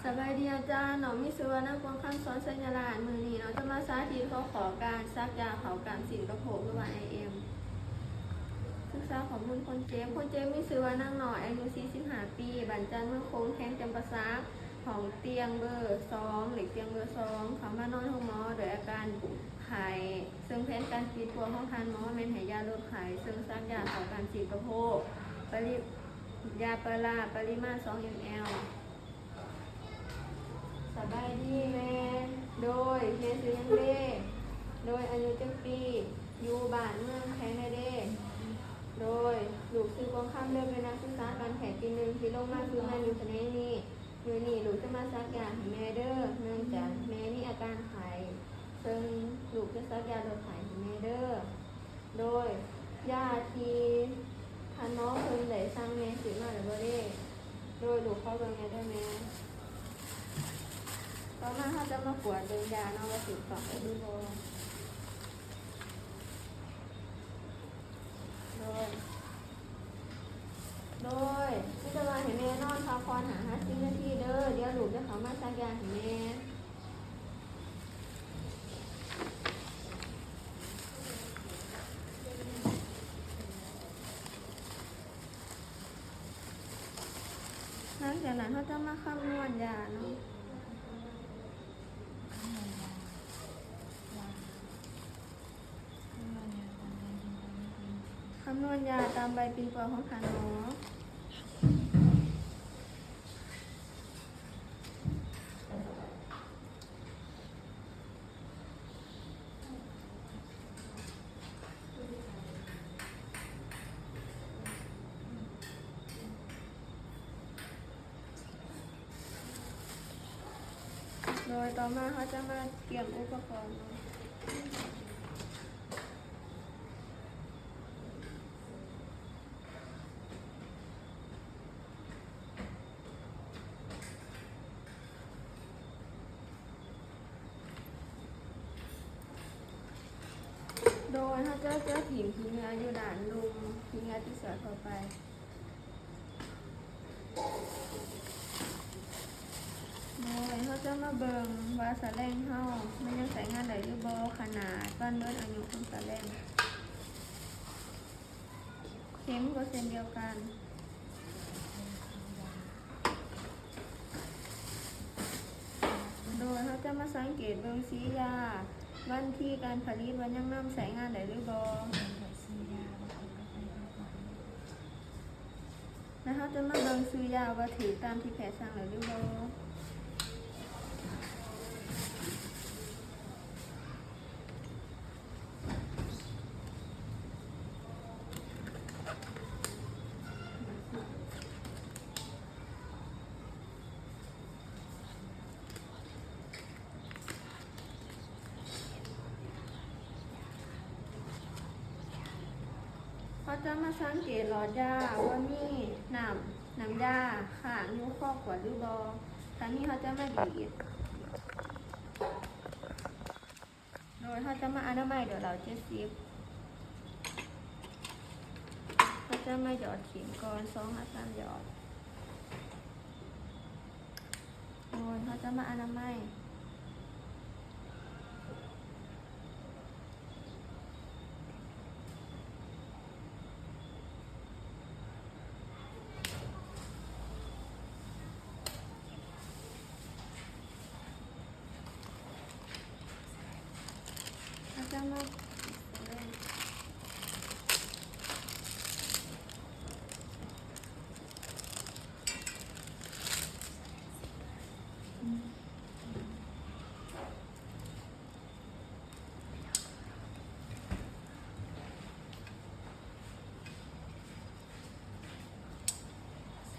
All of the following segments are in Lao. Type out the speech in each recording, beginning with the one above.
ສະບາຍດີອາຈານ, ນ້ອງມີຊື່ວ່ານາງ ພວງຄຳ ສອນໄຊຍະລາດ. ມື້ນີ້ນ້ອງຈະມາສາທິດຫົວຂໍ້ການສັກຢາເຂົ້າກ້າມຊີ້ນກະໂພກ ຫຼືວ່າ ໄອເອັມ. ສຶກສາຂໍ້ມູນຄົນເຈັບ. ຄົນເຈັບມີຊື່ວ່ານາງນ້ອຍ ອາຍຸສີ່ສິບຫ້າປີ, ບ້ານຈັນ ເມືອງໂຂງ, ແຂວງຈຳປາສັກ, ຫ້ອງຕຽງເບີສອງ ເລກຕຽງເບີສອງ, ເຂົ້າມານອນໂຮງໝໍດ້ວຍອາການໄຂ້, ເຊິ່ງແຜນການປິ່ນປົວຂອງທ່ານໝໍແມ່ນໃຫ້ຢາລົດໄຂ້, ເຊິ່ງສັກຢາເຂົ້າກ້າມຊີ້ນກະໂພກ, ປະລິ ຢາປາລາ ປະລິມານສອງເອັມແອລ. ສະບາຍດີແມ່. ໂດຍ ແມ່ຊື່ຫຍັງເດ? ໂດຍ ອາຍຸຈັກປີ? ຢູ່ບ້ານເມືອງແຂວງໃດເດ? ໂດຍ ລູກຊື່ພວງຄຳເດີ ເປັນນັກສຶກສາການແພດປີໜຶ່ງ ທີ່ລົງມາຝຶກງານຢູ່ຂະແໜງນີ້. ມື້ນີ້ລູກຈະມາສັກຢາໃຫ້ແມ່ເດີ ເນື່ອງຈາກແມ່ມີອາການໄຂ້, ເຊິ່ງລູກຈະສັກຢາລົດໄຂ້ໃຫ້ແມ່ເດີ. ໂດຍ ຢາທີ່ທ່ານໝໍເພິ່ນໄດ້ສັ່ງແມ່ຊື້ມາແລ້ວບໍ່ເດ? ໂດຍ ລູກຂໍເບິ່ງແດ່ເດີແມ່. ຕໍ່ມາເຮົາຈະມາກວດເບິ່ງຢາເນາະ ວ່າຖືກຕ້ອງແລ້ວຫຼືບໍ່. ໂດຍ ໂດຍ ມີແຕ່ວ່າໃຫ້ແມ່ນອນພັກຜ່ອນຫ້າຫາສິບນາທີເດີ, ດຽວລູກຈະເຂົ້າມາສັກຢາໃຫ້ແມ່. ຫຼັງຈາກນັ້ນເຮົາຈະມາຄຳນວນຢາເນາະ. ຄຳນວນຢາຕາມໃບປິ່ນປົວຂອງທ່ານໝໍ. ໂດຍ ຕໍ່ມາເຮົາຈະມາກຽມອຸປະກອນເນາະ. ໂດຍ ເຮົາຈະເຈີຖິ້ມຂີ້ເຫຍື້ອຢູ່ດ້ານລຸ່ມ ຂີ້ເຫຍື້ອທີ່ສອດເຂົ້າໄປ. ໂດຍ ເຮົາຈະມາເບິ່ງວ່າສະແລງເຮົາມັນຍັງໃຊ້ງານໄດ້ຫຼືບໍ່, ຂະໜາດ, ວັນໝົດອາຍຸຂອງສະແລງ. ເຂັມກໍເຊັ່ນດຽວກັນ. ໂດຍເຮົາຈະມາສັງເກດເບິ່ງສີຢາ, ວັນທີການຜະລິດວ່າຍັງນຳໃຊ້ງານໄດ້ຫຼືບໍ່. ແລະເຮົາຈະມາເບິ່ງຊື່ຢາວ່າຖືກຕາມທີ່ແພດສັ່ງແລ້ວຫຼືບໍ່. ເຮົາຈະມາສັງເກດຫຼອດຢາວ່າມີນ້ຳ, ນ້ຳຢາຄ້າງຢູ່ຄໍຂວດຫຼືບໍ່. ຖ້າມີ ເຮົາຈະມາດີດ. ໂດຍເຮົາຈະມາອະນາໄມດ້ວຍເຫຼົ້າເຈັດສິບ. ເຮົາຈະມາຢອດຖິ້ມກ່ອນ ສອງຫາສາມຢອດ. ໂດຍເຮົາຈະມາອະນາໄມ.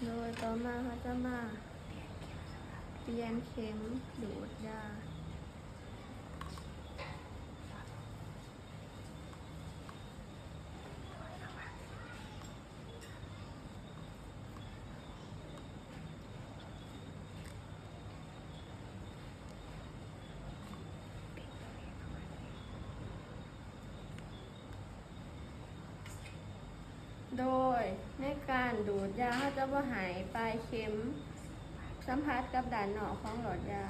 ໂດຍຕໍ່ມາເຮົາຈະມາປ່ຽນເຂັມດູດຢາ. ໂດຍໃນການດູດຢາ ເຮົາຈະບໍ່ໃຫ້ປາຍເຂັມ ສຳຜັດກັບດ້ານນອກຂອງຫຼອດຢາ.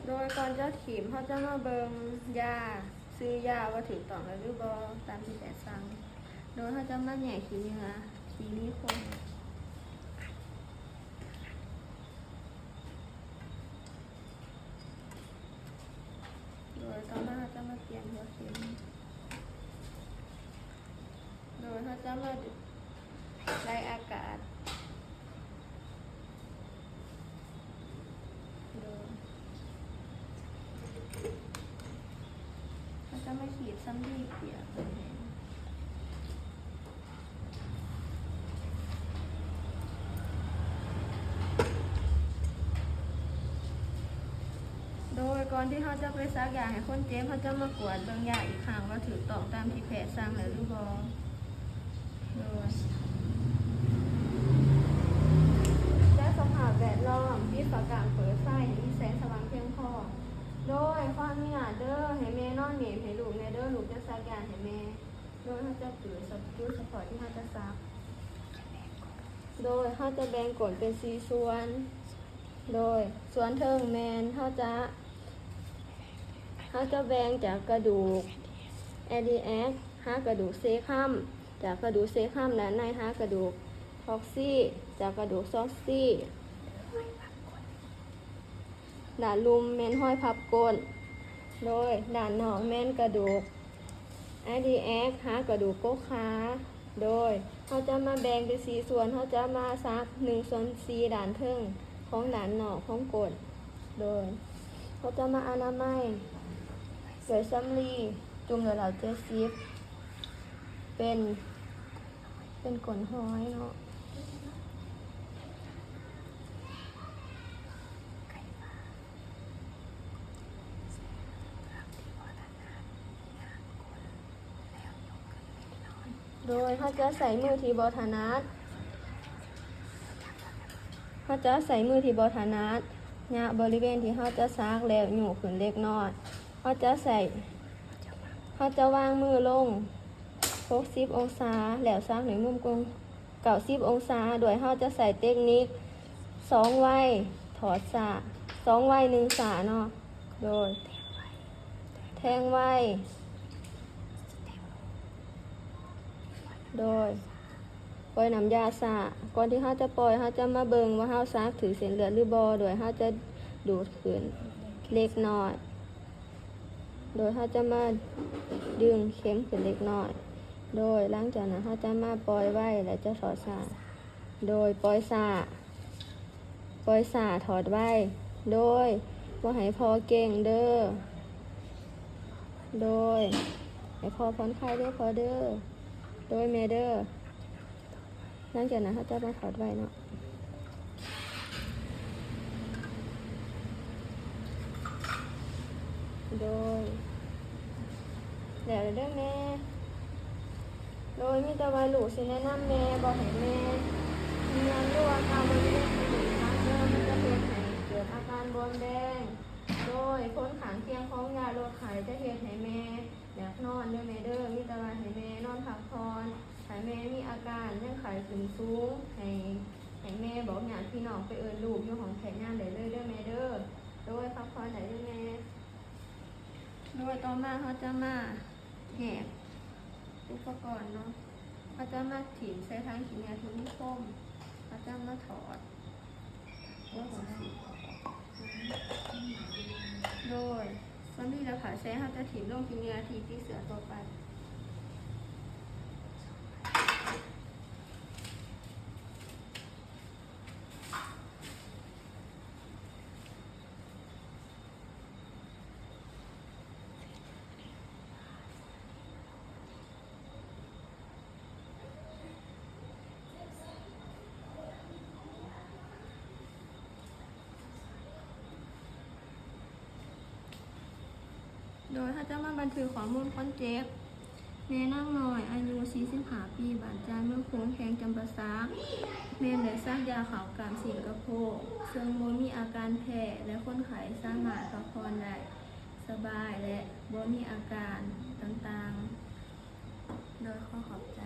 ໂດຍກ່ອນຈະຖິ້ມ ເຮົາຈະມາເບິ່ງຢາ ຊື່ຢາວ່າຖືກຕ້ອງແລ້ວຫຼືບໍ່ ຕາມທີ່ແພດສັ່ງ. ໂດຍເຮົາຈະມາແຍກຂີ້ເຫຍື້ອທີ່ມີຄົມ. ໂດຍຕໍ່ມາເຮົາຈະມາປ່ຽນຫົວເຂັມ. ໂດຍເຮົາຈະມາໄລ່ອາກາດ. ໂດຍເຮົາຈະມາຂີດສຳລີປຽກໃຫ້ແຫ້ງ. ໂດຍກ່ອນທີ່ເຮົາຈະໄປສັກຢາໃຫ້ຄົນເຈັບ ເຮົາຈະມາກວດເບິ່ງຢາອີກຄັ້ງວ່າຖືກຕ້ອງຕາມທີ່ແພດສັ່ງແລ້ວຫຼືບໍ່. ໂດຍຈັດສະພາບແວດລ້ອມ ປິດຝາກາງ ເປີດໄຟໃຫ້ມີແສງສະຫວ່າງພຽງພໍ. ໂດຍຂໍອະນຸຍາດເດີ ໃຫ້ແມ່ນອນເໜັບໃຫ້ລູກແດ່ເດີ ລູກຈະສັກຢາໃຫ້ແມ່. ໂດຍເຮົາຈະຈູດສະ ຈູດສະເພາະທີ່ເຮົາຈະສັກ. ໂດຍເຮົາຈະແບ່ງກົ້ນເປັນສີ່ສ່ວນ. ໂດຍສ່ວນເທິງແມ່ນເຮົາຈະ ເຮົາຈະແບ່ງຈາກກະດູກ Iliac ຫາກະດູກ Cecum, ຈາກກະດູກ Cecum ດ້ານໃນຫາກະດູກ Coccyx, ຈາກກະດູກ Coccyx ດ້ານລຸ່ມແມ່ນຮອຍພັບກົ້ນ. ໂດຍດ້ານນອກແມ່ນກະດູກ Iliac ຫາກະດູກກົກຂາ. ໂດຍເຮົາຈະມາແບ່ງເປັນສີ່ສ່ວນ ເຮົາຈະມາສັກໜຶ່ງສ່ວນສີ່ດ້ານເທິງຂອງດ້ານນອກຂອງກົ້ນ. ໂດຍເຮົາຈະມາອະນາໄມດ້ວຍສຳລີຈຸ່ມດ້ວຍເຫຼົ້າເຈັດສິບ ເປັນ ເປັນກົ້ນຫອຍເນາະ. ໂດຍເຮົາຈະໃຊ້ມືທີ່ບໍ່ຖະໜັດ ເຮົາຈະໃຊ້ມືທີ່ບໍ່ຖະໜັດ ຍະບໍລິເວນທີ່ເຮົາຈະສັກ ແລ້ວຍົກຂຶ້ນເລັກນ້ອຍ. ເຮົາຈະໃຊ້ ເຮົາຈະວາງມືລົງຫົກສິບອົງສາ ແລ້ວສັກໃນມຸມກົງເກົ້າສິບອົງສາ ໂດຍເຮົາຈະໃຊ້ເຕັກນິກສອງໄວຖອດຊ້າ ສອງໄວໜຶ່ງຊ້າເນາະ. ໂດຍແທງໄວ ໂດຍປ່ອຍນ້ຳຢາຊ້າ. ກ່ອນທີ່ເຮົາຈະປ່ອຍ ເຮົາຈະມາເບິ່ງວ່າເຮົາສັກຖືກເສັ້ນເລືອດຫຼືບໍ່ ໂດຍເຮົາຈະດູດຂຶ້ນເລັກນ້ອຍ. ໂດຍເຮົາຈະມາດຶງເຂັມຂຶ້ນເລັກນ້ອຍ. ໂດຍຫຼັງຈາກນັ້ນເຮົາຈະມາປ່ອຍໄວ ແລະ ຈະຖອດຊ້າ. ໂດຍປ່ອຍຊ້າ ປ່ອຍຊ້າຖອດໄວ. ໂດຍບໍ່ໃຫ້ພໍ່ເກັ່ງເດີ. ໂດຍໃຫ້ພໍ່ຜ່ອນຄາຍເດີພໍ່ເດີ. ໂດຍແມ່ເດີ. ຫຼັງຈາກນັ້ນເຮົາຈະມາຖອດໄວເນາະ. ໂດຍ ແລ້ວເດີແມ່. ໂດຍມີແຕ່ວ່າລູກຊິແນະນຳແມ່ ບໍ່ໃຫ້ແມ່ເໜືອນ ຫຼືວ່າການບໍລິເວນທີ່ຖືກສັກເດີ ມັນຈະເຮັດໃຫ້ເກີດອາການບວມແດງ. ໂດຍຜົນຂ້າງຄຽງຂອງຢາລົດໄຂ້ຈະເຮັດໃຫ້ແມ່ ຢາກນອນເດີແມ່ເດີ. ມີແຕ່ວ່າໃຫ້ແມ່ນອນພັກຜ່ອນ. ຖ້າແມ່ມີອາການຍັງໄຂ້ຂຶ້ນສູງ ໃຫ້ ໃຫ້ແມ່ບອກຍາດພີ່ນ້ອງໄປເອີ້ນລູກຢູ່ຫ້ອງແພດຍາມໄດ້ເລີຍເດີແມ່ເດີ. ໂດຍພັກຜ່ອນໄດ້ເດີແມ່. ໂດຍຕໍ່ມາເຮົາຈະມາແຍກອຸປະກອນເນາະ. ເຮົາຈະມາຖິ້ມໃສ່ຖັງຂີ້ເຫຍື້ອທີ່ມີຄົມ. ເຮົາຈະມາຖອດ ໂດຍສຳລີແລະຜ້າແຊະ ເຮົາຈະຖິ້ມລົງຂີ້ເຫຍື້ອທີ່ຕິດເຊື້ອທົ່ວໄປ. ໂດຍເຮົາຈະມາບັນທຶກຂໍ້ມູນຄົນເຈັບ. ແມ່ນາງນ້ອຍ ອາຍຸສີ່ສິບຫ້າປີ ບ້ານຈານ ເມືອງໂຂງ ແຂວງຈຳປາສັກ ແມ່ນໄດ້ສັກຢາເຂົ້າກ້າມຊີ້ນກະໂພກ ເຊິ່ງບໍ່ມີອາການແພ້ ແລະ ຄົນໄຂ້ສາມາດພັກຜ່ອນໄດ້. ສະບາຍ ແລະ ບໍ່ມີອາການຕ່າງໆ. ໂດຍ ຂໍຂອບໃຈ.